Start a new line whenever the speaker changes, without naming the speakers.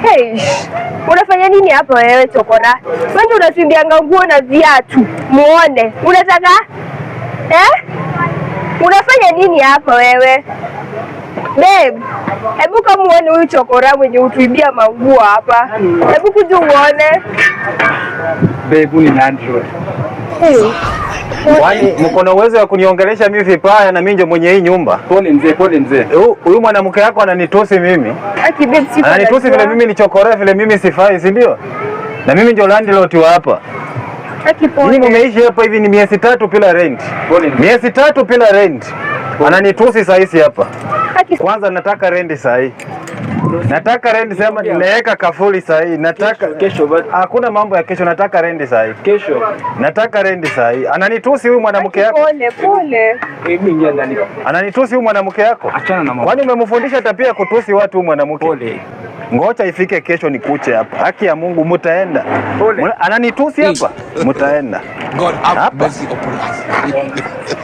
Hey, unafanya nini hapa wewe chokora? Wewe ndio unasimbianga nguo na viatu. Muone. Unataka? Eh? Unafanya nini hapa wewe? Babe, hebu kama uone huyu chokora mwenye utuibia manguo hapa. Hebu kuja uone.
Babe, ni landlord.
Hey.
Kwani mko na uwezo wa kuniongelesha mimi vibaya na mimi ndio mwenye hii nyumba?
Pole mzee, pole mzee.
Huyu mwanamke yako ananitusi mimi.
Aki babe, sikuwa
Ananitusi
najua.
vile mimi ni chokora, vile mimi sifai, si ndio? Na mimi ndio landlord wa hapa.
Aki
Nyinyi
pole.
mmeishi hapa hivi ni miezi 3 bila rent.
Pole mzee.
Miezi 3 bila rent. Ananitusi saa hizi hapa.
Aki
Kwanza nataka rent saa hii. Nataka rent, sema nimeweka kafuli saa hii. Nataka
Kesho but
hakuna mambo ya kesho, nataka rent saa hii.
kesho.
Nataka rent saa hii. Ananitusi huyu mwanamke yako.
Pole pole.
Hebu ingia ndani.
Ananitusi huyu mwanamke yako.
Achana na mambo.
Kwani umemfundisha tabia ya kutusi watu huyu mwanamke?
Pole.
Ngoja ifike kesho nikuche hapa. Haki ya Mungu mutaenda.
Pole.
Ananitusi hapa, mutaenda.
God have
Hapa.
mercy upon us.